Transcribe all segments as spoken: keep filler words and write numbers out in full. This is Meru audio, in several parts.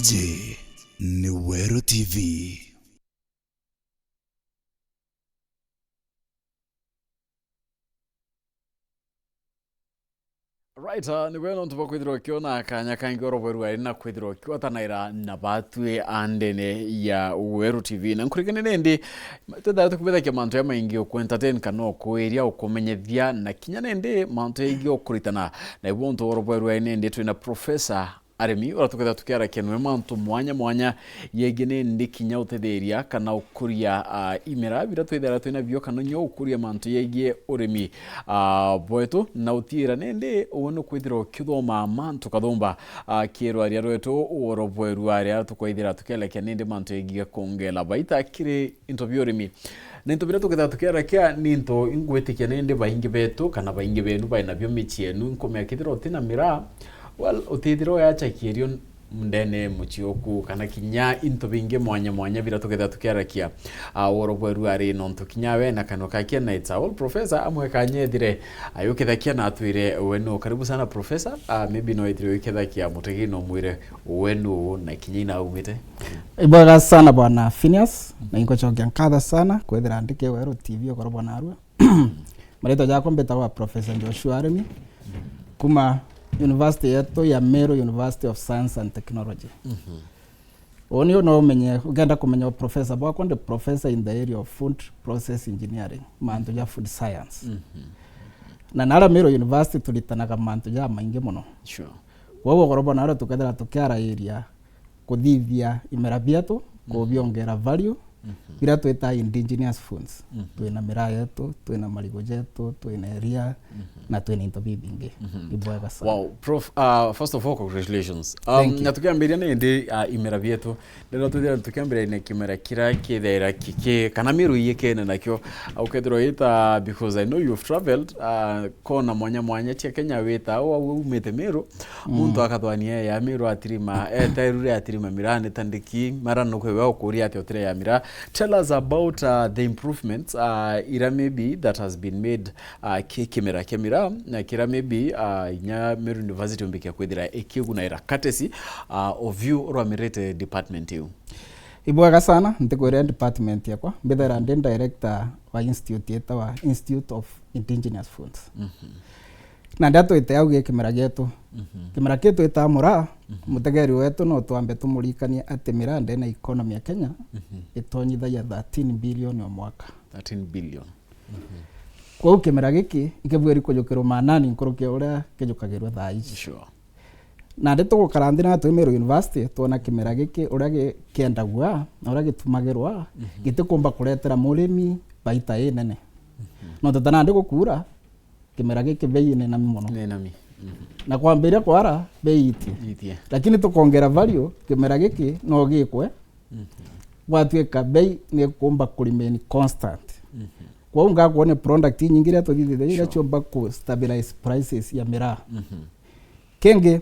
Giti ni Weru T V. Right, uh, ni bwega nontu bwa kwithirwa ukiona kanya kangi oro bweru ari na kwithirwa ukiwatanaira na batwi a ndene ya Weru T V. Na nkurikene nindi, twithaira tukibithakia mantu ya maingi uku entertain kana ukuiria, ukumenyethia, na kinya nindi mantu yaingi ukuritana. Na ibu untu oro bweru ari nindi twina Professor Arimi, uria tukethira tukiarakia nwe mantu mwanya mwanya yegie nindi kinya utethiria kana ukuria, ah, imera biria twithaira twina bio, kana nyo ukuria mantu yegie urimi, ah, bwetu, na utiira nindi uwe nukwithira ukithoma mantu kathumba, ah, kirwaria rwetu uoro bweru aria tukwithira tukiarakia nindi mantu yegie kongela baita kiri into bia urimi. Na into biria tukethira tukiarakia ni into ingwitikia nindi baingi betu kana baingi benu bai nabio micii yenu, nkumea kethira utina miraa, well, utithira uyachakia irio ndene mucii uku, kana kinya into bingi mwanya mwanya biria tukethira tukiarakia, ah, uoro bweru ari nontu kinya we na kanua kake na it's a whole professor amwe kanyethire ayukithakia na atwire we nu. Karibu sana professor, ah, maybe no ithire ukithakia mutegi no mwire we nu na kinya inaumite. Ibwega sana bwana Phineas, na ingocokia nkatho sana kwithira ndiki Weru T V ukorwo bwana arua. Maritwa jakwa mbitagwa Professor Joshua Aremi, kuma university yetu ya Meru University of Science and Technology. Mhm. Uni no umenye, ukenda kumenya professor bwakwa, ndi professor in the area of food process engineering, mantu ja food science. Mhm. Na nara Meru University turitanaga mantu ja maingi muno. Sure. Kwoguo ukorwo bwana arua tukethira tukiarairia kuthithia imera bietu, mhm, kubiongera value, mhm, biria twita indigenous foods. Mhm. Twina miraa yetu, twina marigu jetu, twina iria, mhm, na twina into bibingi. Mhm. Ibwega sana. Wow, Prof, uh, first of all, congratulations. Um, thank you. Na tukiambiria nindi, uh, imera bietu, ndenda twithira tukiambiria na kimera kiria kithaira kiki, kana Meru iyikene nakio, uh, ukethirwa wita, because I know you've traveled, uh, kona mwanya mwanya cia Kenya wita, au, au umite Meru, muntu, mm, akathwania ya miraa atirima, eta iru ria atirima miraa ni ta ndiki, mara nukwe we ukuria atia utire ya miraa. Tell us about, uh, the improvements, uh, ira maybe that has been made, uh, ki kimera kia miraa, na kira maybe, uh, inya Meru University umbikia kwithira ikigunaira courtesy, uh, of you urwamirite department iu. Ibwega sana, ntikwira department yakwa, mbithaira ndi director wa institute yetawa Institute of Indigenous Foods. Mhm. Na ndia twite au gi kimera gietu. Mhm. Kimera kiu twita muraa, mhm, mutegeri wetu no twambe tumurikanie ati miraa ndene economy ya Kenya, mhm, itonyithagia thirteen billion o mwaka. Thirteen billion. Mhm. Kwou kimera giki ikibuiri kujukirwa maanani nkuruki ya uria kijukagirwa thaa iji. Sure. Nandi tugukara nthi na twi Meru University, twona kimera giki uria gi-, kiendagua na uria gitumagirwa, mhm, gitikumba kuretera murimi baita inene. Mhm. Nontu ta nandi gukuura, kimera giki bei ni nami mono. Ni nami. Mhm. Na kwambiria kwara, bei itie. Itie. Lakini tukongera value, kimera giki no gikwe. Mhm. Gwatuika bei ni kumba ku remain constant. Mhm. Kwou ngakwona product inyingi iria tuthithite iria, sure, ciumba ku stabilize prices ya miraa. Mhm. Kingi,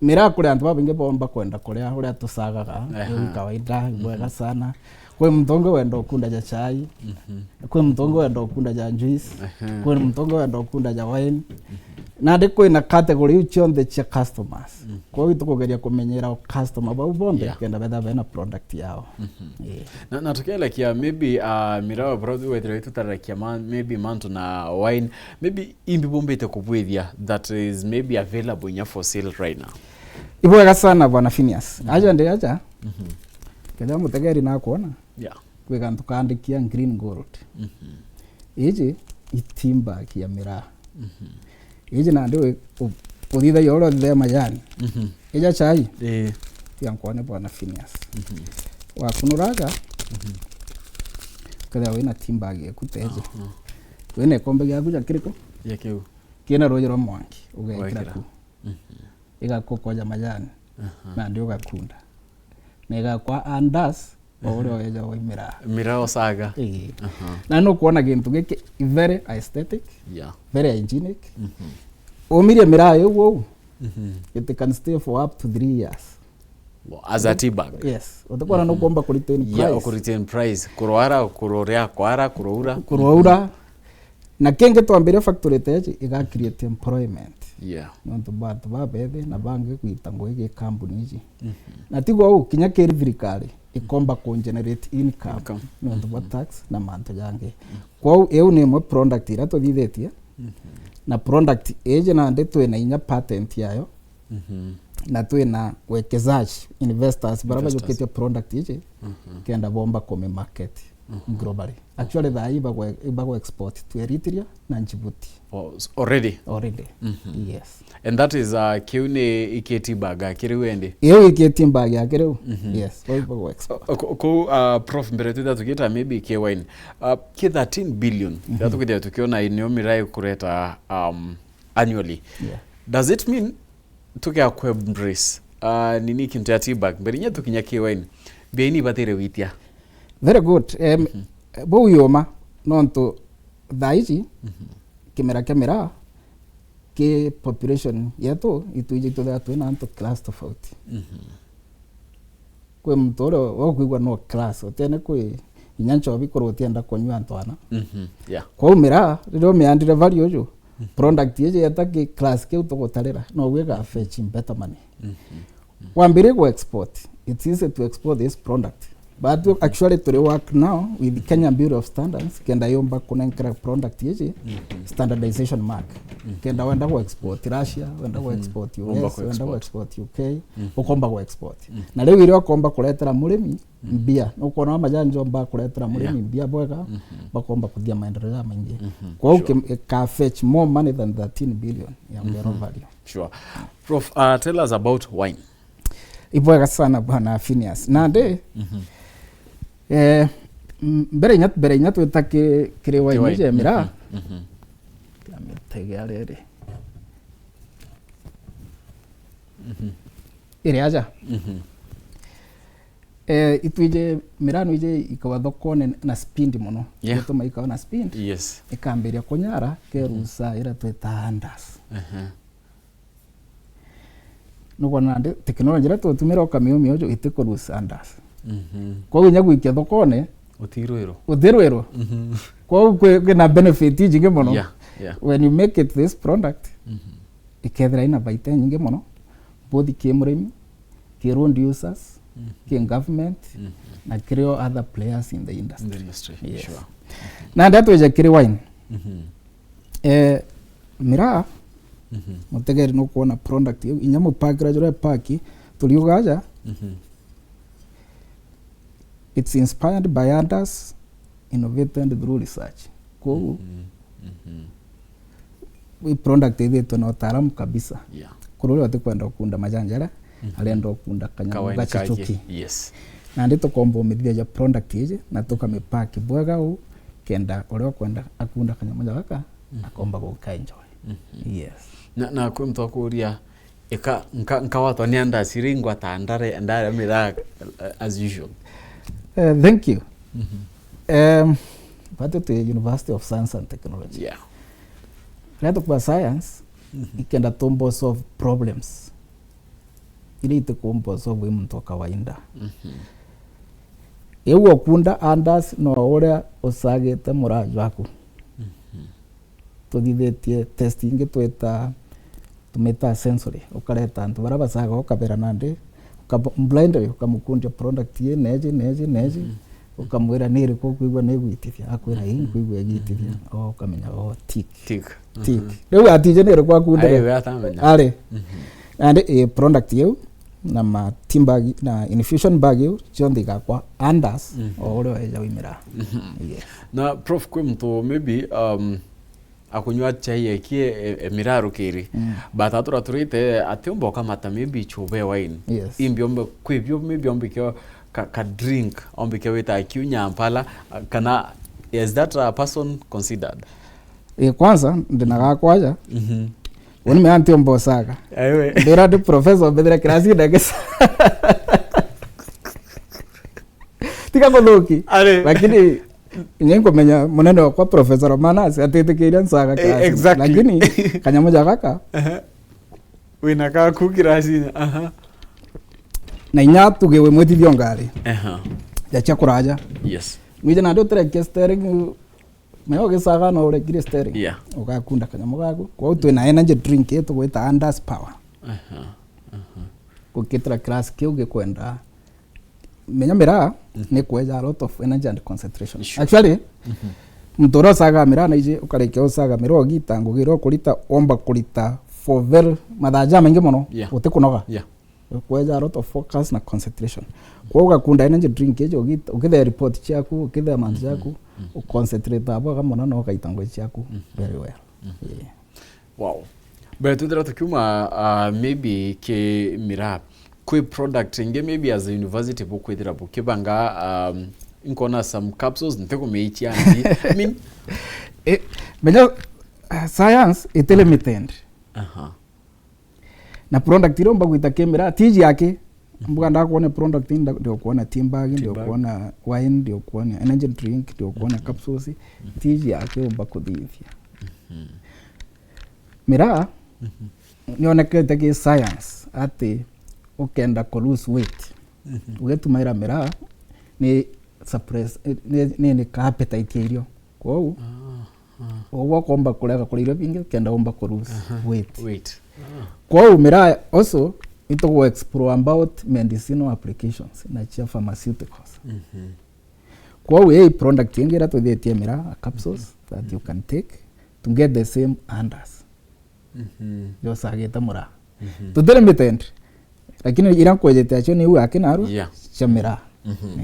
miraa kuri antu babaingi bomba kwenda kuria uria tusagaga, aha, riu kawaida, ibwega, mhm, sana. Kwi muntu ungi wenda ukunda ja chai, mhm, kwi muntu ungi wenda ukunda ja juice, aha, kwi muntu ungi wenda ukunda ja wine. Mhm. Nandi kwina category iu cionthe cia customers. Mhm. Kwou tukugeria kumenyera o customer bau bonthe, yeah, kenda betha bena product yao. Mhm. Yeah. Na, na tukielekia maybe, uh, miraa bro, wethirwa itutararakia ma-, maybe mantu na wine, maybe imbi bumbite kubwithia that is maybe available inya for sale right now? Ibwega sana, Bwana Phineas. Mhm. Aja ndi aja. Mhm. Kethira mutegeri nakwona, yeah, kwi gantu kaandikia green gold. Mhm. Iji i tin bag ya miraa. Mhm. Iji nandi wi-, u-, uthithagia uria uthithagia majani. Mhm. Ija chai. Ii. Tiga nkwone, Bwana Phineas. Mhm. Wakunuraga, mhm, ukethira wina tin bag yaku ta iji. Aha. Wina ikombe giaku ja kiriku? Ja kiu. Kina ruuji rwa mwanki, ugekira. Ugekira ku. Mhm. Igakukoja majani, aha, nandi ugakunda. Na igakwa andas, o uria, mhm, ueja waimira. Miraa usaga. Ii. Aha. Na nukwona gintu giki very aesthetic, yeah, very hygienic. Mhm. Umirie miraa iu uu, mhm, it can stay for up to three years. As a tea bag. Yes. Utikwona, mhm, nukwomba ku retain price. Yeah, ku retain price. Kurwara, kururia, kwara, kuroura. Kuroura. Mhm. Na kingi twambiria factory ta iji iga create employment. Yeah. Nontu bwa antu babethi na bangi gwita ngugi gi kambuni iji. Mhm. Na tigwo uu, kinya kiri thirikari ikomba ku generate income. Income. Nontu bwa tax na mantu jangi. Kwou iu ni imwe product iria tuthithitie. Mhm. Na product iji nandi twina inya patent yayo. Mhm. Na twina wekezaji, investors, bara bajukitie product iji, mhm, kenda bomba kumi market, mhm, globally. Actually, thaa ii bagwe-, bagwe export to Eritrea na Djibouti. Oh, s-, already? Already. Mhm. Yes. And that is, uh, kiu ni ikiti bag ya kiriu endi? Iyo ikiti bag ya kiriu. Mhm. Yes, bagwe export. O-, ku-, ku-, uh, Prof, mbere twita tukita maybe K wine. Uh, ki thirteen billion, mhm, ira tukithia tukiona inio mirai kureta, um, annually. Yeah. Does it mean tukia ku embrace, uh, nini kintu ya tea bag? Mbere inya tukinya K wine, mbia ini ibatire witia? Very good. Em, mhm, bau yoma, nontu thaa iji, mhm, kimera kia miraa, ki population yetu, itwiji tuthea twina antu class tofauti. Mhm. Kwi muntu uria ukwigua no class, utene kwi inya nchobi kuru utienda kunyua ntwana. Mhm, yeah. Kwou miraa, riria umiandire value uju, mhm, product iji yeta ki class kiu tugutarira, noguo iga fetch better money. Mhm, mhm. Wambirie gu export, it's easy to export this product. But we actually turi work now with Kenya Bureau of Standards, kenda yumba kunenkera product iji, mhm, standardization mark. Mhm. Kenda wenda gu export Russia, wenda gu, mhm, export U S, wenda gu export U K, mhm, ukomba gu export. Mhm. Na riu iria ukomba kuretera murimi, mhm, mbia, nukwona majani jomba kuretera murimi, yeah, mbia bwega, mhm, bakomba kuthia maendeleo jamaingi. Mhm. Kwou, sure, ki-, ka fetch more money than thirteen billion ya, mhm, ngero value. Sure. Prof, uh, tell us about wine. Ibwega sana bwana Phineas. Nandi, mhm, eh, m-, mbere inya, mbere inya twita ki-, kiri wine, wine, ije miraa. Mhm, mhm. Amitege arere. Mhm. Iri aja. Mhm. Eh, itwije miraa nwije ikawa thokone na speed mono. Yeah. Gituma ikawa na speed. Yes. Ikambiria kunyara, kerusa, mhm, ira twita andas. Aha. Nukwona nandi technology iria tutumira ukamiumia uju itiku lose andas. Mhm. Kwou inya gwikia thokone, utirwirwo. Utirwirwo. Mhm. Kwou kwi, kwina benefit inyingi mono. Yeah, yeah. When you make it this product, mhm, ikethira ina baita inyingi mono, both ki murimi, ki road users, mhm, ki government, mhm, na kiri all other players in the industry. In the industry, yes, sure. Nandi atwije kiri wine. Mhm. Eh, miraa, mhm, mutegeri nukwona product iu, inya mupakira juria paki, turiuga aja, mhm, it's inspired by others, innovated through research. Kwou, mhm, mhm, i product ithitwe na utaalamu kabisa. Yeah. Kuri uria utikwenda ukunda majani jaria, mhm, arenda ukunda kanyamu gachichuki. Yes. Nandi tukomba umithithia ja product iji, na tukamipaki bwega uu, kenda uria ukwenda akunda kanyamu ja gaka, mhm, akomba guka enjoy. Mhm. Yes. Na, na kwi muntu akuria, eka, nka-, nkawatwa ni andasiri ngwata ndare, ndare miraa, uh, as usual? Eh, thank you. Mhm. Em, batu twi University of Science and Technology. Yeah. Riria tukwa science, mhm, ikenda tumba solve problems iria itikumba solve i muntu wa kawaida. Mhm. Iu ukunda andas no uria ucagite muraa jwaku. Mhm. Tuthithitie test ingi twita, tumita sensory, ukareta antu baria bacaga, ukabera nandi, ukabo-, blindly ukamukundia product ii neji, neji, neji, mhm, ukamwira ni iriku ukwigua ni igwitithia, akwira ii, mhm, nkwigua igitithia, mhm, o ukamenya, o, tick. Tick. Tick. Mhm. Riu atije ni iriku akundire. Ai, we atamenya. Ari. Mhm. Nandi, eh, product iu, na ma tea bag, na infusion bag iu, cionthe igakwa andas, mhm, o uria weja wimira. Mhm. Yes. Na Prof, kwi muntu maybe, um, akunywa chai ekie e, e, miraa rukiri. Mm. But atura turite atiumba ukamata maybe chube wine. Yes. Imbi ombe, kwi bio maybe ombikio ka, ka drink, ombikio wita kiu nyampala, uh, kana is that a person considered? Eh, kwanza, ndina gakwa aja. Mhm. Uni me anti ombosaga. Ewe. Ndira ndi professor, mbethira kirasi ndagisa. Tiga kuthuki. Ari. Lakini, nye nkumenya munene wakwa Professor Romanas atitikiria nsaga, eh, kirasi. Exactly. Lakini, kanyamu ja gaka. Aha. Wina gaku kirasini. Aha. Na inya tuge wi mwitithio ngari. Aha. Ja cia kuraja. Yes. Nwije nandi utireke steering Menya ugicaga no urekire steering. Yeah. Ugakunda kanyamu gaku. Kwou twina energy drink ii tugwita Anders Power. Aha, aha. Gukitira class kiu gikwenda. Menya miraa ni kweja a lot of energy and concentration. Sure. Actually, muntu uria ucaga miraa na iji ukarikia ucaga miraa ugita ngugi iria ukurita, womba kurita for very mathaa jamaingi mono, yeah, utikunoga. Yeah. Kweja a lot of focus na concentration. Kwou ugakunda energy drink iji ugita, ukithea report ciaku, ukithea mantu jaku, uconcentrate bwega mono na ugaita ngugi ciaku very well. Yeah. Wow. But twithira tukiuma, uh, maybe ki miraa, kwi product ingi maybe as a university bukwithira bukibanga, um, nkona some capsules, ntikumiichia ndi. I mean, eh, menya, uh, science iti limited. Aha. Na product iria umba gwita ki miraa, tiji yake. Mbuga ndakwona product, nda-, ndiokwona tea bag, ndiokwona wine, ndiokwona energy drink, ndiokwona capsules. Tiji yake umba kuthithia. Miraa, nionekete ki science ati ukenda ku lose weight, ugitumaira miraa ni suppress, ni, ni, ni ka appetite ya irio. Kwou, ah, ah, ugwe ukomba kurega kuria irio bingi, ukenda umba ku lose weight. Weight. Ah. Kwou miraa also, itugu explore about medicinal applications na cia pharmaceuticals. Kwou ii product ingi iria twithitie miraa, capsules that you can take to get the same Anders. Josagite muraa. Tutiri limited. Lakini iria nkwejete acio ni u aki narua, yeah, cia miraa.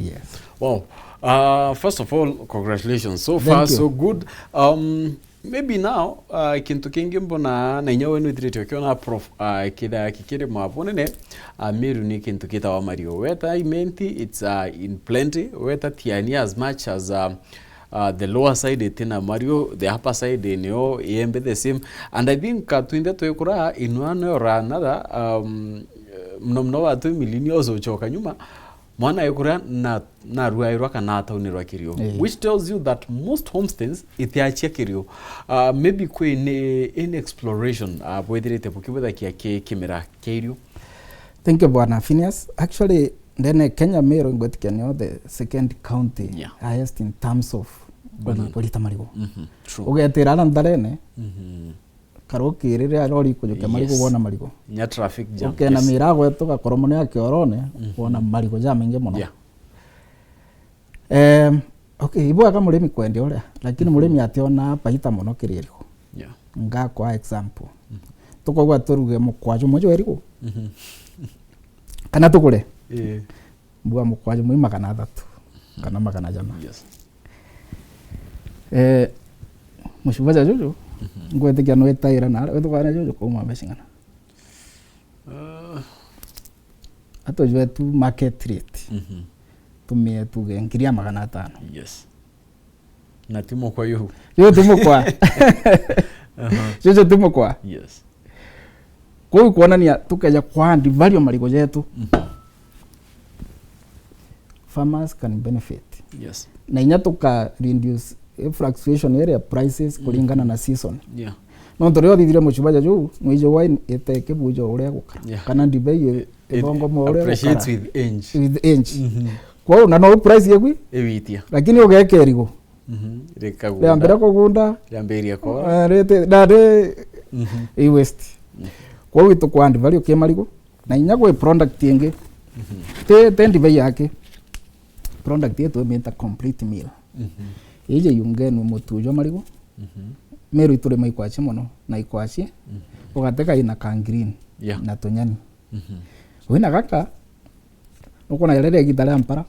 Yes. Wow. Uh, first of all, congratulations. So far, so good. Um, maybe now, uh, kintu kingi mbona na inya we nwithirite ukiona, Prof, uh, kithaya kikiri mabunene, uh, Meru ni kintu gitawa marigu. Weta Imenti, it's, uh, in plenty. Weta Tiania, as much as, uh, uh, the lower side itina marigu, the upper side nio iembe the same. And I think, uh, twinthe twikura in one way or another, um, muno muno batwi millennials uchoka nyuma, mwana ekuria na, naruairwa kana ataunirwa kirio, eh, which tells you that most homesteads itiachia kirio. Uh, maybe kwi ni, in exploration, uh, bwithirite bukibwithakia ki kimera kia irio. Thank you, Bwana Phineas. Actually, ndene Kenya, Meru ngwitikia nio the second county, yeah, highest in terms of kuri-, kurita marigu. True. Ugetira ara ntharene, karukirire arori kujukia marigu, yes, wona marigu. Nya traffic jam. Ukena, yes, miraa gwetu gakoromo ni ya kiorone, wona marigu jamaingi mono. Yeah. Em, okay, ibwega murimi kwendia uria, lakini murimi ationa baita mono kiri irigu. Yeah. Ngakwa example. Tukaigua turuge mukwa jumwe jwa irigu. Kana tugure. Eh. Mbuga mukwa jumwe magana athatu kana magana jana. Yes. Eh, mucubaja juju, ngwitikia nwitaira na withugana juju kuuma mbeca ing'ana? Ah. Atujwe tu market rate. Tumie tuge ngiri ya magana atano. Yes. Na ti mukwa yu. Yu ti mukwa. Aha. Juju ti mukwa. Yes. Kwou kwonania tukeja kwa add value marigu jetu, farmers can benefit. Yes. Na inya tuka reduce, eh, fluctuation iria ya prices kuringana na season. Yeah. Nontu riria uthithire mucubaja juu, nwiji wine ite kibujo uria gukara. Yeah. Kana ndibei i-, it ithongoma uria appreciates gukara. With age. With age. Kwou na no price igwi? Iwitia. Lakini ugeka irigu. Rikagunda. Riambire kugunda. Riambiria kora. Eh, rite, na ri-, i waste. Kwou itu kwa add value ki marigu. Na inya gwi product ingi. Ti, ti ndibei yake. Product yetu imita complete meal. Iji yungenu mutu jwa marigu. Meru iturima ikwaci mono, na ikwaci, ugatega ina ka green, yeah, na tunyani. Wina gaka, nukwona riria igita ria mpara,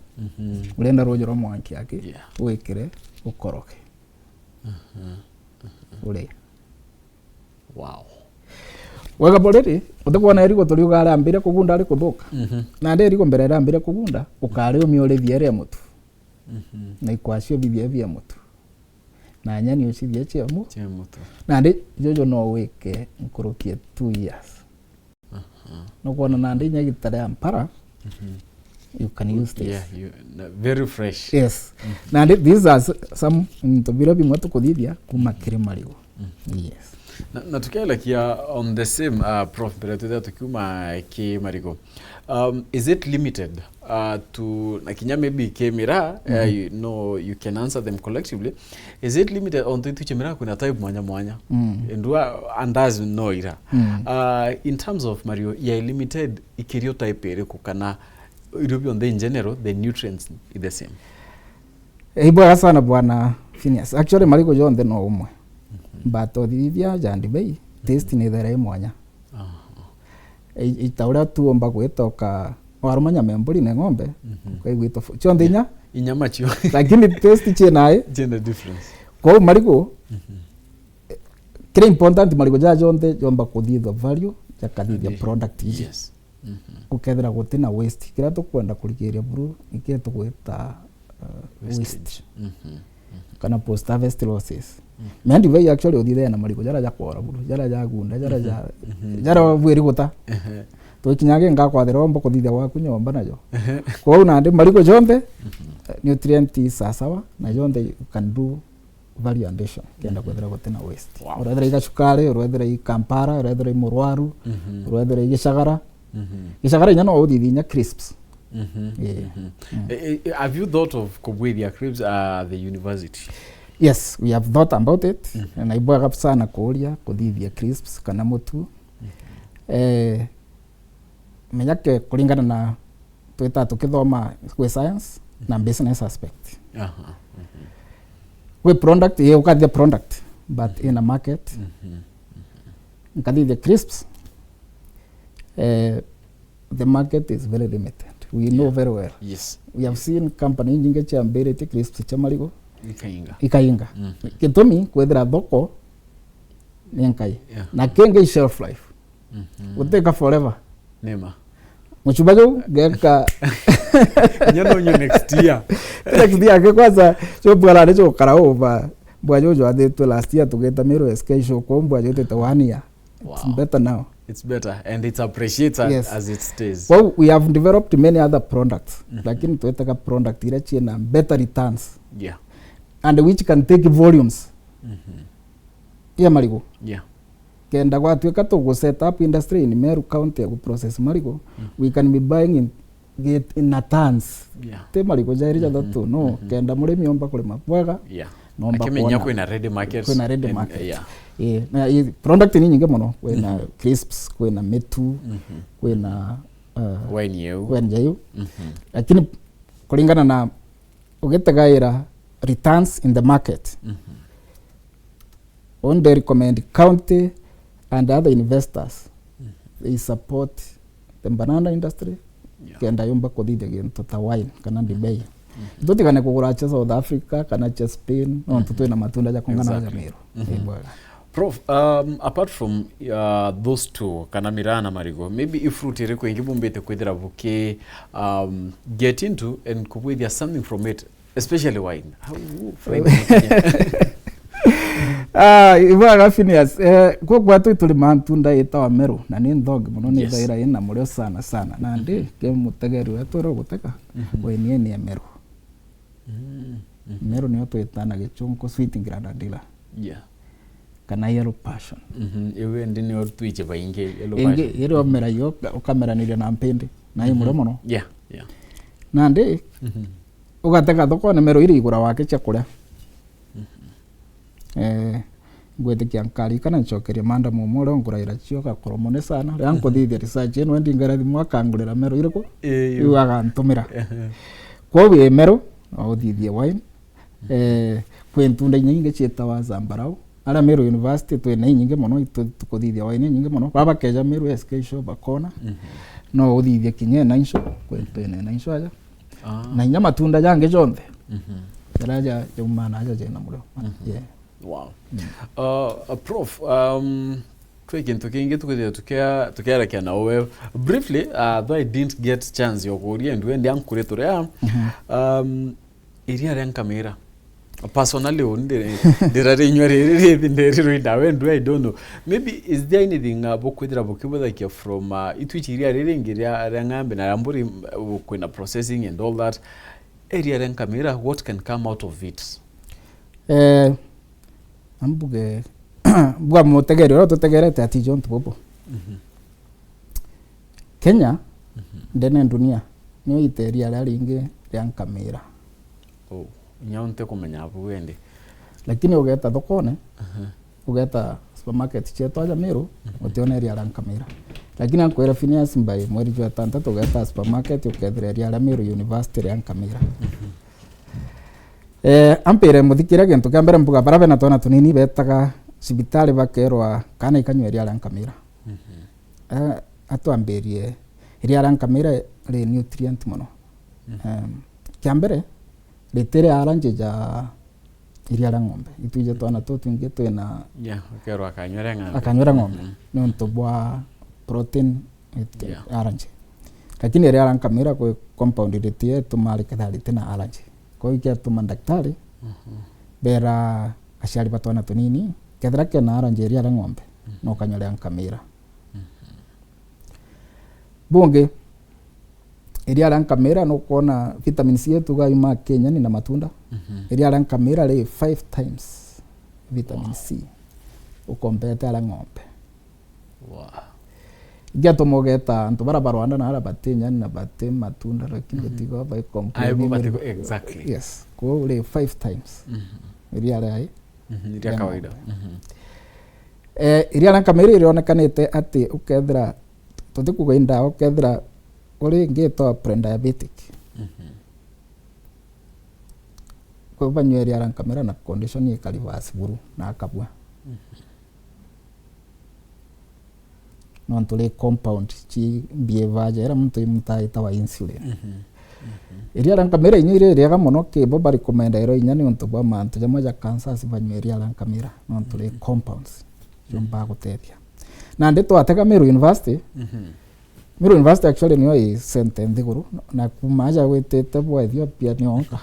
urenda ruuji rwa mwanki aki, yeah, wikire, ukoroke. Urie. Wow. Wega bo riri, utikwona irigu turiuga riambire kugunda ari kuthuka. Nandi irigu mbere riambire kugunda, ukari umia urithia ria mutu. Na ikwacio bithia bia mutu. Na nyani ucithia cia mu-, cia mutu. Nandi juju no wike nkuruki ya two years. Nukwona nandi inya igita ria mpara, you can use this. Yeah, you, na, very fresh. Yes. Nandi these are s-, some into biria bimwe tukuthithia kuma kiri marigu. Yes. Na, na tukielekia on the same, uh, Prof, mbere twithira tukiuma ki marigu. Um, is it limited? uh, to, na kinya maybe ki miraa, uh, you know, you can answer them collectively. Is it limited? Ontu itwichi miraa kwina type mwanya mwanya. Mm. Ndua andazi no ira. Mm. Uh, in terms of marigu, ya limited, ikirio type iriku, kana irio bionthe in general, the nutrients i the same? Eh, ibwega sana, Bwana Phineas. Actually, marigu jonthe no umwe. Mhm. But uthithia ja ndibei, taste ni ithera i mwanya. Aha. I-, i ta uria tu umba gwita uka-, waruma nyama ya mburi na ng'ombe, mhm, ukaigua itofa-, cionthe inya. Inyama cio. Lakini taste ciina i. Ciina difference. Kwou marigu, mhm, eh, kiria important, marigu jaja jonthe jomba kuthithua value, jakathithia, yes, product iji. Yes. Mhm. Gukethira gutina waste. Kiria tukwenda kurigiria buru, nikio tugwita, uh, waste. Wastage. Mhm. Mhm. Kana post harvest losses. Mhm. Mea ndibei actually uthithia na marigu jaria jakwora buru, jaria jagunda, jaria ja-, mhm, jaria bwiri guta. Ehe. Twikinya ki ngakwathira omba kuthithia gwaku nyomba najo. Ehe. Kwou nandi marigu jonthe, mhm, eh, nutrient i sawasawa, na jonthe you can do value addition, kenda, mhm, kwethira gutina waste. Wow. Urethira i gacukari, urethira i Kampala, urethira i murwaru, mhm, urethira i gicagara. Mhm. Gicagara inya no uthithie inya crisps. Mhm. Yeah. Mhm. Mm. Eh, eh, have you thought of kubwithia crisps at the university? Yes, we have thought about it. Mhm. Na ibwega sana kuuria kuthithia crisps kana mutu. Mhm. Eh, menya ke kuringana na twita tukithoma kwi science na business aspect. Aha. Mhm. Kwi product, ye ukathia product, but, mhm, in a market. Mhm. Mhm. Nkathithia crisps, eh, the market is very limited. We know, yeah, very well. Yes. We have, yes, seen company nyingi ciambiritie crisps cia marigu. Ikainga. Ikainga. Mhm. Gitumi kwithira thoko ni nkai. Yeah. Na kingi shelf life. Mhm. Guteka forever. Nima. Muchuba juu geka. Nyono nyo next year. Next year ke kwanza, cho bwala ni cho kara over. Bwa juu jwathitwe last year tugeta Meru S K show, kwa bwa juu tete one year. It's, wow, better now. It's better and it's appreciated, yes, as it stays. Well, we have developed many other products, mhm, lakini twetega product ira ciina better returns. Yeah. And which can take volumes. Mhm. Ya marigu. Yeah. Kenda gwatuika tugu set up industry in Meru County ya gu process marigu, mhm, we can be buying in, get in a tons. Yeah. Ti marigu jairi, mhm, jathatu, no, mhm, kenda murimi omba kurima bwega, yeah, nomba akimenya kwona kwina ready market. Kwina ready, and, market, yeah. Eh, na i product ni nyingi muno, kwina, mhm, crisps, kwina mitu, mhm, kwina, uh, wine yeu. Wine yeu. Mhm. Lakini kuringana na ugitegaira returns in the market. Mhm. Only recommend county and other investors, mhm, they support the banana industry, yeah, kenda yumba kuthithia gintu ta wine kana, mhm, ndibei. Mhm. Tutigane kugura cha South Africa kana cha Spain, nontu, mhm, twina matunda ja kungana, exactly, ja Meru. Mhm. Ibwega. Prof, um, apart from, uh, those two, kana miraa na marigu, maybe i fruit iriku ingi bumbite kwithira buki, um, get into and kubwithia something from it, especially wine? How, ooh, fine. Ah, ibwega Phineas. Eh, kwa gwatu turi mantunda itawa meru, na ni nthogi muno, ni, yes, thaira ina murio sana sana. Nandi, mhm, ke mutegeri wetu uri gutega, mhm, wine ni ya meru. Mm, mhm. Meru niyo twitana gichunku sweet grenadilla. Yeah. Kana yellow passion. Mhm, iu indi niyo twiche baingi, yellow, ingi, passion, iri omera yo, uka-, ukameraniria na mpindi, na i, mhm, murio muno. Yeah, yeah. Nandi, mhm, ugatega thokone meru iri igura wake cia kuria. Mhm. Eh, ngwitikia nkari kana ncokerie madam umwe uria unguraira cio gakoromone sana. Riria, mhm, nkuthithia research ino, endi ngera thimu akangurira meru iriku, ii, iu agantumira. Ehe. Kwou wi meru, no uthithie wine. Eh, kwi ntunda inya ingi cietawa zambarau. Aria Meru University twina inyingi muno, itu-, tukuthithia wine inyingi muno. Baba keja Meru S K show bakona. Mhm. No uthithie kinya enaisho, kwi, twina enaisho aja. Ah. Na inya matunda jangi jonthe. Mhm. Jaria ja, jaumana aja jena murio. Mhm. Yeah. Wow. Mm. Uh, uh, Prof, um, kwi gintu kingi tukwithira tukia-, tukiarekia na uwe. Briefly, uh, though I didn't get chance ya kuuria, ndu endi ankuri turia. Mhm. Um, iria ria nkamira. Personally, uni ndi-, ndirarinywa riri rithi, ndirirwi ndawe ndu, I don't know. Maybe, is there anything, uh, bukwithira bukibuthakia from, uh, itwichi iria riri ringi ria, ria ng'ambe na ria mburi, uh, kwina processing and all that? Iria ria nkamira, what can come out of it? Eh, ambuge, bwa mutegeri uria tutegerete ati jontu bubu. Mhm. Kenya, mhm, ndene dunia, nio ita iria riria ringi ria nkamira. Oh, inya ntikumenya abu indi. Lakini ugeta thokone, aha, ugeta supermarket cietu aja Meru, mhm, utiona iria ria nkamira. Lakini ankwira Phineas Mbai, mweri jwa itantatu ugeta supermarket, ukethira iria ria Meru University ria nkamira. Mhm. Eh, ampire muthikire gintu kia mbere mbuga, bara bena twana tunini betaga cibitari bakerwa kana ikanyua iria ria nkamira. Mhm. Eh, atwambirie iria ria nkamira ri nutrient mono. Mhm. Em, kia mbere, ritiri allergy ja iria ria ng'ombe. Itwije twana tutu twingi twina, yeah, ukerwa akanyua ria ng'ombe. Akanyua ria ng'ombe. Mhm. Niuntu bwa protein, iti, yeah, allergy. Lakini iria ria nkamira kwi compound ritia ituma rikethira ritina allergy. Kwa hiyo ikiatuma daktari, mhm, bera aciari ba twana tunini, kethira kena allergy iria ria ng'ombe, mhm, no kanyua ria nkamira. Mhm. Bungi, iria ria nkamira nukwona vitamin C yetu ga yuma kinyani na matunda. Mhm. Iria ria nkamira ri five times vitamin C ukompete aria ng'ombe. Wow. Ngiatuma ugeta antu bara ba Rwanda na ara bati nyani na bati matunda, lakini, mhm, gutigo bai complain. Aibu bati, exactly. Yes. Kwou ri five times, mhm, iria ria, mhm, iria ria kawaida ng'ombe. Mhm. Eh, iria ria nkamira irionekanite ati ukethira, tutikuga i ndawa, ukethira uri ngitwa pre-diabetic. Mhm. Kwou banyua iria ria nkamira na condition ika reverse buru na akabua. Mhm. Nontu ri compound ci behavior ja iria muntu imutaita wa insulin. Mhm. Mhm. Iria ria nkamira inya iri riega mono ki bo bari recommend iro inya niuntu bwa mantu jamwe ja cancers banyua iria ria nkamira nontu ri, mhm, compounds ciumba, mhm, gutethia. Nandi twatega Meru University, mhm, Meru University actually niyo i center nthiguru, na kuma aja gwitite bwa Ethiopia ni onka.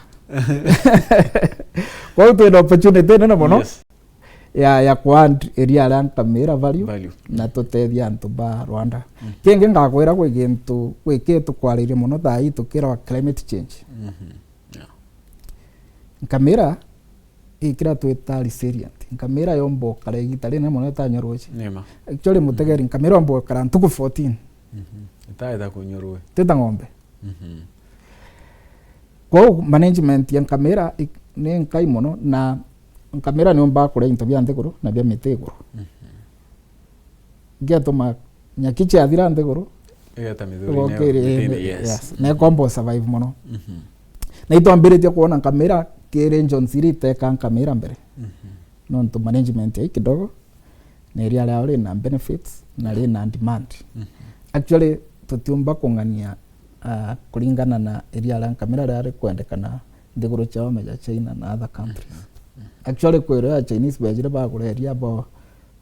Kwou twina opportunity nene mono, yes, ya, ya ku add iria ria nkamira value, value, na tutethia antu ba Rwanda. Mm. Kingi ngakwira gwi gintu gwi ki tukwariria mono thaa ii tukirawa climate change. Mhm. Yeah. Nkamira ikira twita resilient. Nkamira yomba ukara igita rinene mono itanyua ruuji. Ni ma. Actually, mutegeri, nkamira yomba ukara ntuku fourteen. Mhm. Itaita kunyua ruuji. Tita ng'ombe. Mhm. Kwou management ya nkamira i-, ni nkai mono, na nkamira niumba kuria into bia nthiguru na bia miti iguru. Mhm. Ngiatuma nyaki ciathira nthiguru, igeta mithuri, igokiri, mitini, eh, yes. Yes. Mhm. Na ikomba survive mono. Mhm. Na itwambiritie kuona nkamira ki regions iria iteka nkamira mbere. Mhm. Nontu management yai kidogo, na iria riao rina benefits na rina demand. Mhm. Actually, tutiumba kung'ania, ah, kuringana na iria ria nkamira riria rikwendekana nthiguru cia ome ja China na other countries. Mhm. Mhm. Actually, kwi rio a Chinese bejire bagura iria bo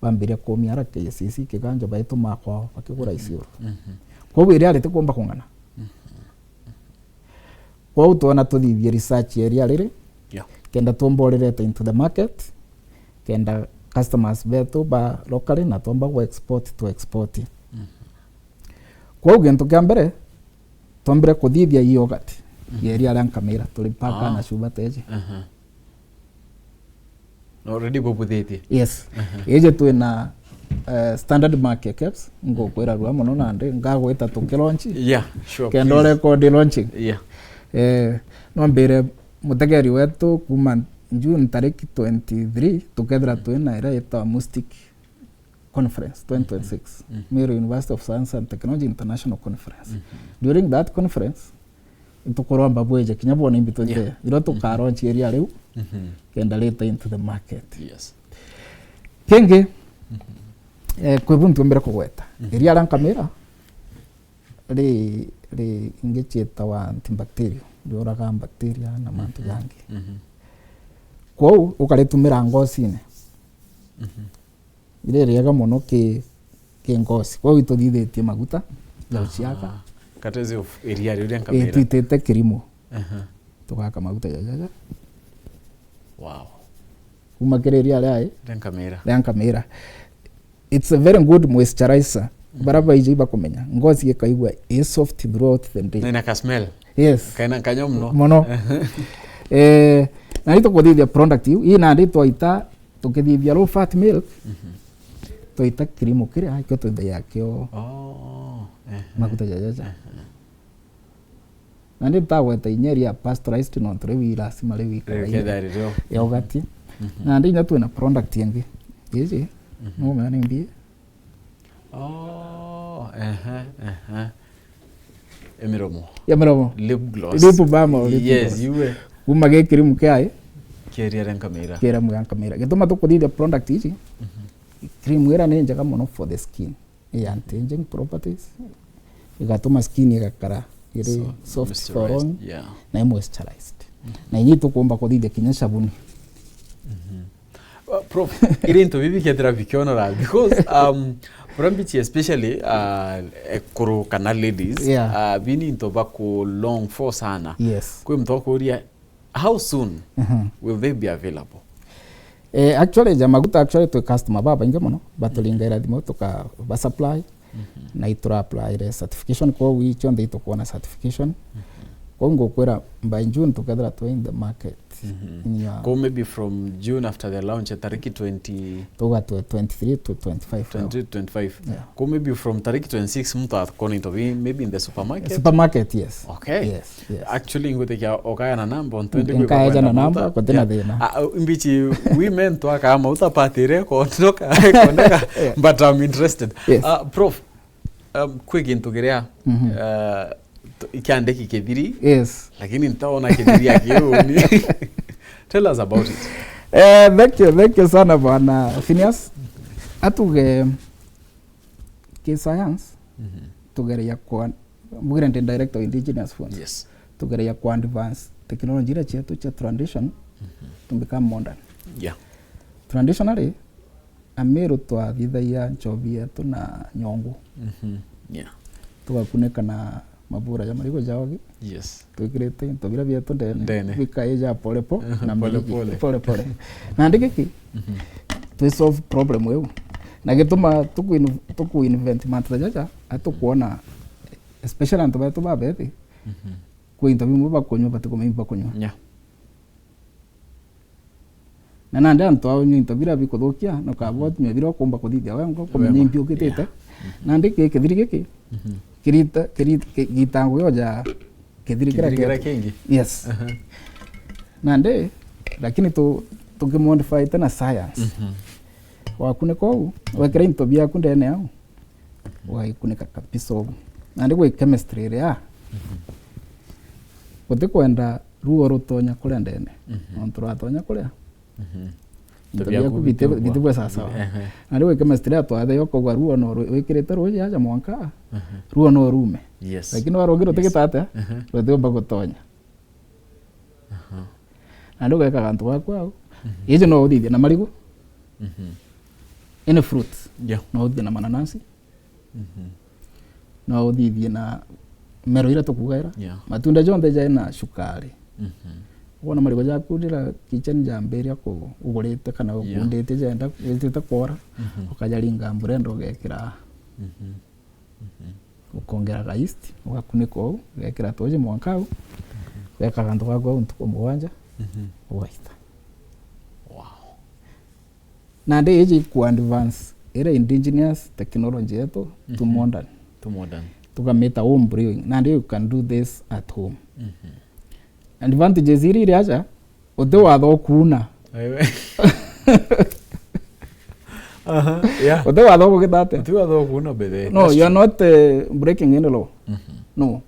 bambiria kumia ara K C C kiganjo baitumaa kwao bakigura, mhm, isiuru. Mhm. Kwou iria ritikumba kung'ana. Mhm. Kwou twona tuthithie research ya iria riri, yeah, kenda tuumba urireta into the market, kenda customers betu ba locally na twomba gu export, tu export. Mhm. Kwou gintu kia mbere, twombire kuthithia yogurt, mhm, ya iria ria nkamira, turi paka, ah, na cuba teje. Aha. Already bubuthitie? Yes. Aha. Iji twina, eh, standard mark ya KEBS, ngukwira rua mono nandi, ngagwita tukilaunch. Yeah, sure, kenda please. Record launching. Yeah. Eh, no mbire mutegeri wetu kuma June tariki twenty-three, tukethira, mhm, twina iria yitwa Mustic Conference twenty twenty-six, mhm, Meru University of Science and Technology International Conference. Mhm. During that conference, itukuromba bwije kinya bwone imbi twite, yeah, iria tukaronchi iria riu, mhm, kenda rita into the market. Yes. Kingi, mhm, eh, kwi buntu mbere kugweta. Mhm. Iria ria nkamira ri, ri ingi cietawa antibacterial, riuraga bacteria na mantu, mhm, jangi. Mhm. Kwou ukaritumira ngocine. Mhm. Iri riega mono ki, ki ngoci. Kwou ituthithitie maguta ja, aha, uciaka. Courtesy of iria riu ria nkamira. Itwitite kirimu. Aha. Tugaka maguta jajaja. Wow. Kuma kiri iria ria i? Ria nkamira. Ria nkamira. It's a very good moisturizer. Mhm. Bara baiji bakumenya. Ngoci ikaigua i soft throughout the day. Na ina ka smell. Yes. Kaina kanyua mono. Mono. Aha. Eh, na ni tukuthithia product iu. Ii nandi twaita tukithithia low fat milk, mhm, twaita kirimu kiria, kio twithagia kio, oh, ehe, maguta jajaja. Ehe. Nandi ntagweta inya ria pasteurized nontu riu i lazima riu ikara Riu kethira iri rio. ya ugati. Mhm. Nandi inya twina product ingi. Iji, Mhm. no mea ni mbi. Oh, ehe, ehe. Emiromo. Ya miromo. Lip gloss. Lip balm or lip Yes, gloss. iwe. Kuma gi cream kiai. Kieria ria nkamira. Kieria ria nkamira. Gituma tukuthithia product ici, Mhm. cream ira ni njega mono for the skin. I anti-aging properties. Igatuma skin igakara iri So, soft for moisturized, long yeah. na i moisturized. Mhm. Na inya itukumba kuthithia kinya sabuni. Mhm. Uh, Prof, iri into bibi kethira bikionora because, um, bura mbichi especially, uh, ekuru kana ladies, Yeah. uh, bini into baku long for sana. Yes. Kwi muntu akuria, how soon Mhm. will they be available? Eh, actually, ja maguta actually twi customer babaingi mono, baturingaira thimu tuka ba supply, Mhm. na itura apply re certification, kwogu i cionthe itukwona certification. Mhm. Kwogu ngukwira by June tukethira twi in the market. Mhm. Yeah. Ko maybe from June after the launch, tariki twenty, Tuga twe twenty-three to twenty-five. twenty, twenty-five. Yeah. Ko maybe from tariki twenty-six muntu akona into bi maybe in the supermarket. Supermarket, yes. Okay. Yes, yes. Actually, ngutikia ukaya na namba on twenty Nkaeja na namba, gutina Yeah. thina. Ah, ah, mbichi women twaka mauta patire kondoka, kondoka, Yeah. but I'm interested. Yes. Ah, Prof, um, kwi gintu kiria, Mhm. uh, t-, ikiandiki kithiri, Yes. lakini ntaona kithiri akiuni. Tell us about it. Eh, thank you, thank you sana bwana Phineas. Atuge ki science, Mhm. tugeria kwa, mbugire ndi director of indigenous foods. Yes. Tugeria kwa advance technology iria cietu cia tradition, Mhm. to become modern. Yeah. Traditionally, Amiru twathithagia nchobi yetu na nyongu. Mhm. Yeah. Tugakunika na mabura ja marigu ja ogi. Yes. Twikirite into biria bietu ndene. Ndene. Bikaija pole po-, Aha, na pole mirigi pole. pole pole. Nandi giki, Mhm. twi solve problem iu. Na gituma tuku in-, tuku invent mantu ta jaja, atukwona, especially antu betu babethi, Mhm. kwi into bimwe bakunywa, batikumenya bakunywa. Yeah. Na nandi antu ao into biria bikuthukia, na ukabwa nyua biria ukumba kuthithia wengwa, kumenya Wengwa. imbi ukitite. Yeah. Mhm. Nandi ki kithiri giki, Mhm. kirita, kirita, ki-, gitangu yoja kithiri kiria Kithiri kiria kietu. kingi. Yes. Aha. Nandi, lakini tu-, tukimodify te na science. Mhm. Wakunika uu, wekira into biaku ndene au, ugaikunika kabisa uu. Nandi gwi chemistry iria, Mhm. gutikwenda ruo rutonya kuria ndene. Mhm. Nontu rwatonya kuria, Mhm. into Into biaku biaku biti-, bitigwa. bitigwe sawasawa. Ehe. Na riu chemistry atwathe yo kugwa ruo no ru-, wikirite ruuji aja mwanka, Ehe. ruo no rume. Yes. Lakini wa rungi Yes. rutigita atia, Ehe. rutiumba gutonya. Aha. Na riu ugeka gantu gaku au. Mhm. Iji no uthithie na marigu. Mhm. Any fruits. Yeah. No uthithie na mananasi. Mhm. No uthithie na mero iria tukugaira. Yeah. Matunda jonthe jaina cukari. Mhm. Wona marigu jaku rira kitchen jambiria ku-, ugurite kana Yeah. ukundite jenda, witite kwora, Mhm. ukajaringa mburenda ugekira. Mhm. Mhm. Ukongera ga yeast, ugakunika uu, ugekira tuuji mwanka au, Mhm. ugeka gantu gaku au ntuku mugwanja, Mhm. ugaita. Wow. Nandi iji ku advance iria indigenous technology yetu to Mhm. modern. To modern. Tukamita home brewing. Nandi you can do this at home. Mhm. Advantages iria iri aja, uti watho ukuuna. Ewe. Aha, yeah. Uti watho ukugita atia? Uti watho ukuuna bethe. No, That's you are true. not, eh, breaking any law. Mhm. No.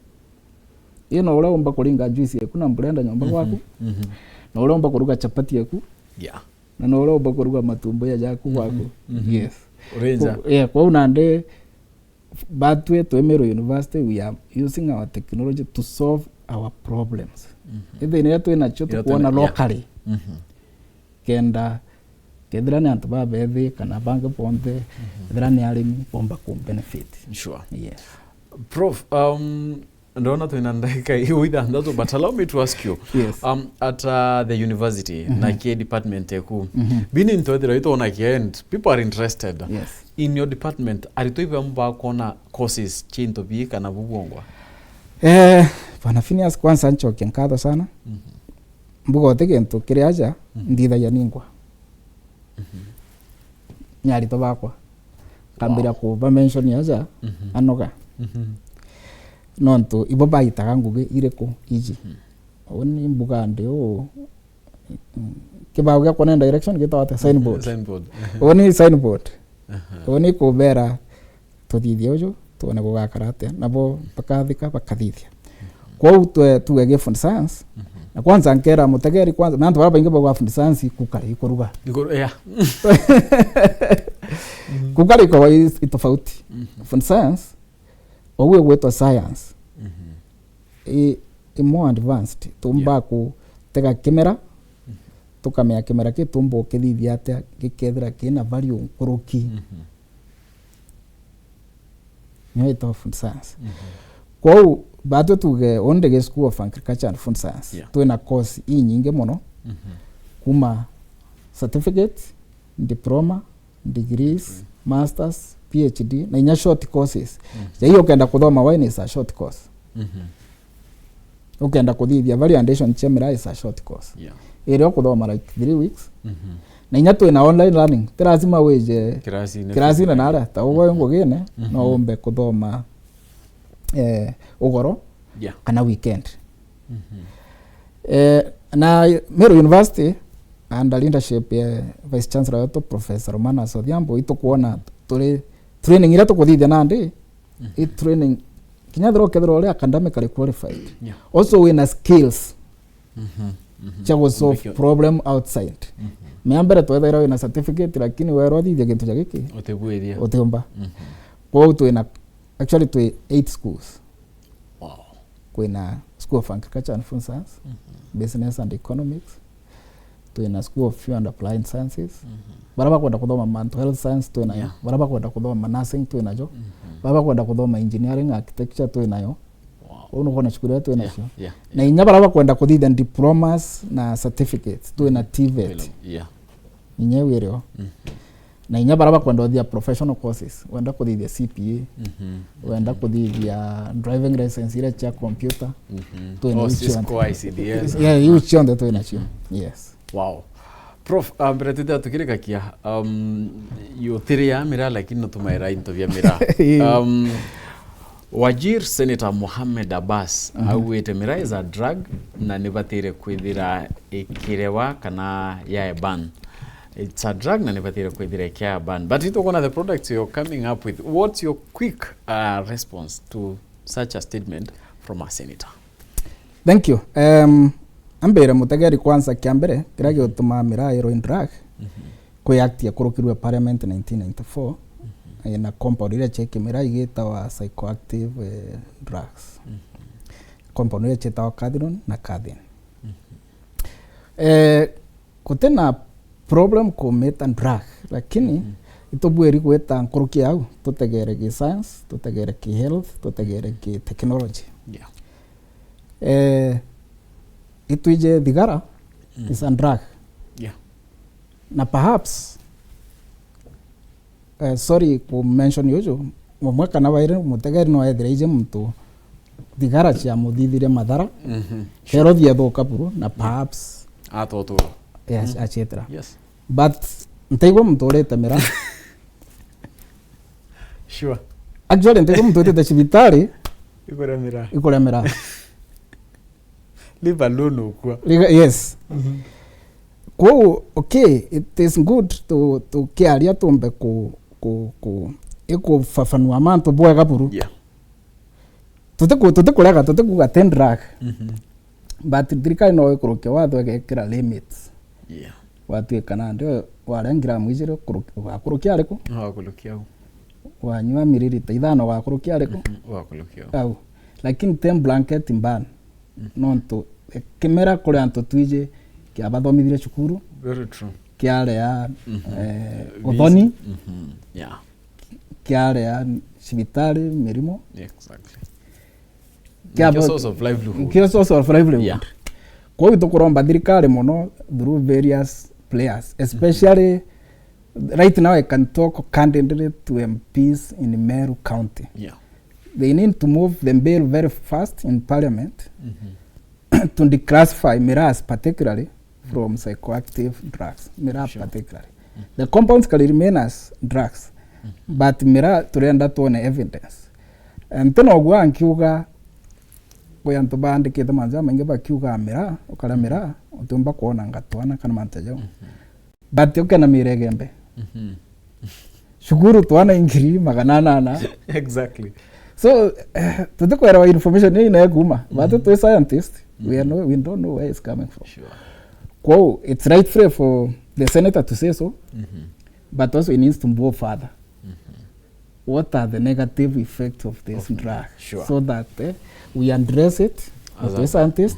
Ii no uria umba kuringa juice yaku na blender nyomba Mhm, gwaku. mhm. No uria umba kuruga chapati yaku. Yeah. Na no uria umba kuruga matumbuya jaku Mhm, gwaku. mhm. Yes. Urinja. Ku-, yeah, kwou nandi batwi twi Meru University, we are using our technology to solve our problems. Mhm. Ithina iria twi nacio Iria tukwona twi na-, yeah. locally. Mhm. Kenda kethira ni antu babethi kana bangi bonthe, Mhm. ethira ni arimi, bomba ku benefit. Sure. Yes. Prof, um, ndona twina ndagika iu ithanthatu, but allow me to ask you, Yes. um, at, uh, the university, Mhm. na ki department eku, Mhm. bini into ethira itwona ki end, people are interested. Yes. In your department, aritwa ibe amwe bakona courses cia into bii kana bubwongwa? Eh, Bwana Phineas, kwanza nchokie nkatho sana. Mhm. Mbuga uti gintu kiri aja, Mhm. nthithagia ningwa. Mhm. Ni aritwa bakwa. Nkambiria Wow. kuba mention aja, Mhm. anoga. Mhm. Nontu ibo baitaga ngugi iriku iji? Uu ni mbuga ndi uu, mm, kibao gia kuonania direction gitagwa atia? Signboard. Signboard. Uu ni signboard. Aha. Uu ni kubera tuthithie uju, tuone gugakara atia, nabo bakathika, bakathithia. Kwou twe-, tuge gi fundi science, na kwanza nkera mutegeri kwanza, na antu baria baingi bauga fundi science kukari ikuruga. Iguru, yeah. Kukari iko i, i tofauti. Fundi science, ou igwitwa science. I, i more advanced. Tumba, yeah, kutega kimera, tukamenya kimera ki tumba ukithithia atia gikethira kina value nkuruki. Nio itagwa food science. Kwou, batwe tuge, undi gi School of Agriculture and Food Science, yeah, twina course inyingi mono, kuma certificate, diploma, degrees, masters, P H D, na inya short courses. Ja hiyo ukenda kuthoma wine is a short course. Ukenda kuthithia value addition cia miraa is a short course. Yeah. Iria ukuthoma like three weeks. Na inya twina online learning. Ti lazima wije kirasine, kirasine na aria. Ta ugwe ngugine, no umbe kuthoma, eh, ugoro, yeah, kana weekend. Eh, na Meru University, under leadership ya Vice Chancellor wetu, Professor Romanus Odhiambo, itukwona turi training iria tukuthithia nandi, i training, kinya thira ukethirwa uri academically qualified. Yeah. Also wina skills cia gu solve problem outside. Mea mbere twethaira wina certificate, lakini weerwa thithia gintu ja giki, utibwithia, utiumba. Kwou twina, actually twi eight schools. Wow. Kwina School of Agriculture and Food Science, Business and Economics, twina School of Pure and Applied Sciences. Baria bakwenda kuthoma mantu health science twinayo. Yeah. Baria bakwenda kuthoma nursing twinayo. Baria bakwenda kuthoma engineering, architecture twinayo. Wow. Uu nukwona cukuru iria twinacio. Yeah, yeah, na inya baria bakwenda kuthithia diplomas na certificates twina TVET. Yeah. Inya iu irio. Na inya baria bakwenda kuthithia professional courses, wenda kuthithia C P A, wenda kuthithia driving license iria cia computer, twina iu cionthe. Yeah, iu cionthe twinacio. Yes. Wow. Prof, uh, mbere twite tukirikakia, um, yutiria miraa, lakini nutumaira into bia miraa. Um, Wajir Senator Mohamed Abbas augite miraa is a drug na nibatire kwithira ikirewa kana yae ban. It's a drug na nibatire kwithira ikiae ban. But itukwona the products you're coming up with. What's your quick, uh, response to such a statement from a senator? Thank you. Um, ambire mutegeri kwanza kia mbere, kiria gituma miraa irwe in drug, kwi act yakurukirwe parliament nineteen ninety-four, eh, na compound iria cia kimira igitawa psychoactive, eh, drugs. Compound iria ciitawa cathinone na cathine. Eh, gutina problem kumita drug, lakini itubwiri gwita nkuruki au, tutegere ki science, tutegere ki health, tutegere ki technology. Yeah. Eh, itwije thigara is a drug. Yeah. Na perhaps, eh, sorry ku mention uju, umwe kana bairi mutegeri no ethire ije muntu thigara cia muthithirie mathara, health yethuka buru, na perhaps atotwo, yes, et cetera. Yes. But ntaigua muntu urite miraa. Sure. Actually, ntaigua muntu utite cibitari ikuria miraa. Ikuria miraa. Leave alone ukua. Yes. Kwou, okay, it is good to, tukiaria tumbe ku, ku, ku, ikufafanua mantu bwega buru. Yeah. Tutiku-, tutikurega, tutikuga ti drug. But thirikari no ikurukia watho igekira limits. Yeah. Watwika nandi waria ngramu ijiri, ugakurukia ariku? Ugakurukia au. Wanyua miririta ithano, ugakurukia ariku? Ugakurukia au. Au. Lakini ti blanket ban. Nontu, eh, kimera kuri antu twiji kiabathomithirie cukuru. Very true. Kiarea, eh, uthoni. Yeah. Kiarea cibitari, mirimo. Exactly. Kia nikio bo-, source of livelihood. Nikio source of livelihood. Yeah. Kwou tukuromba thirikari mono through various players, especially right now I can talk candidly to M Ps in Meru County. Yeah. They need to move the bill very fast in parliament to declassify miraa particularly from psychoactive drugs. Miraa particularly. The compounds can remain as drugs, but miraa turenda tuone evidence. And then ogua nkiuga kwi antu baandikite mantu jamaingi bakiuga miraa, ukaria miraa, utiumba kwonanga twana kana mantu jau. But ukena miraa igembe. Shukuru twana ingiri magana anana. Exactly. So, eh, tutikwerawa information ii nae kuma. But twi scientist, we are no, we don't know where it's coming from. Sure. Kwou, it's rightful for the senator to say so, but also he needs to go further. What are the negative effects of this drug? Sure. So that, eh, we address it as a scientist,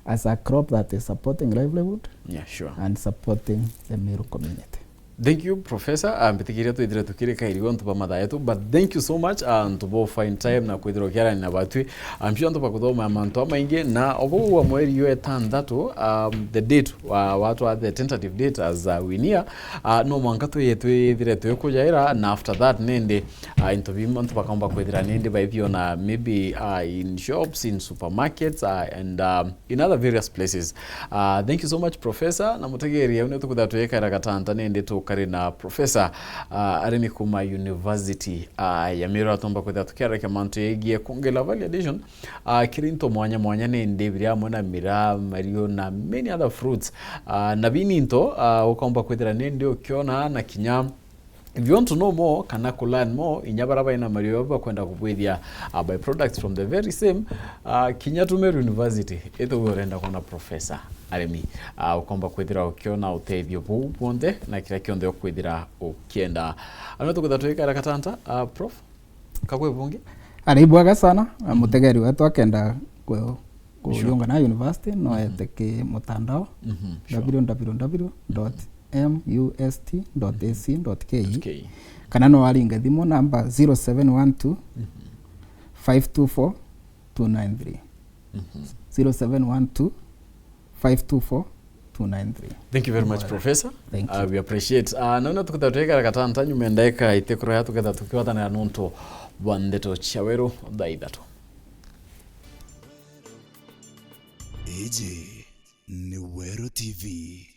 as a crop that is supporting livelihood, yeah, sure, and supporting the Meru community. Thank you, Professor. Ah, mbitikiria twithire tukirika iri ontu ba mathaa yetu, but thank you so much, ah, antu bo find time na kwithirwa ukiarania na batwi. I'm sure antu bakuthoma mantu amaingi, na obo wa mweri yo etandatu, um, the date wa watu the tentative date as, uh, we near, uh, no mwanka twi-, twithire twikujaira, na after that nindi, uh, into bimwe antu bakomba kwithira nindi baibiona maybe, uh, in shops, in supermarkets, uh, and, um, in other various places. Uh, thank you so much, Professor. Na mutegeri, au nio tukwithira twikara gatanta nindi tukari na Professor, uh, ari ni kuma University, uh, ya Meru, atomba kwithira tukiarika mantu yegie kungila value addition, uh, kiri into mwanya mwanya nindi biri amwe na miraa, mariu na many other fruits. Uh, na bini into, uh, ukomba kwithira nindi ukiona na kinya If you want to know more, kana ku learn more, inya bara baina mario bakwenda kubwithia, uh, byproducts from the very same, uh, kinya tu Meru University, ithugu urenda kwona Professor Aremi, uh, ukomba kwithira ukiona utethio buu bwonthe na kira kionthe ukwithira ukienda. Ano tukwitha twikara katanta, uh, Prof, kakwe bungi? Ari bwega sana, uh, mutegeri wetu akenda ku-, Sure. Kujiunga na university, no ete ki mutandao, Mhm, sure. www dot must dot ac dot ke, Dot ke. Kana no aringe thimu namba zero seven one two, five two four, two nine three. Mhm. Zero seven one two, five two four, two nine three. Thank you very much, Professor. Thank you. Uh, we appreciate. Uh, naona tukitha twekara katanta nyuma ya ndaika itikuraya tuketha tukiwatanira nontu bwa ndeto cia weru thaa ithatu. Iji ni Weru T V.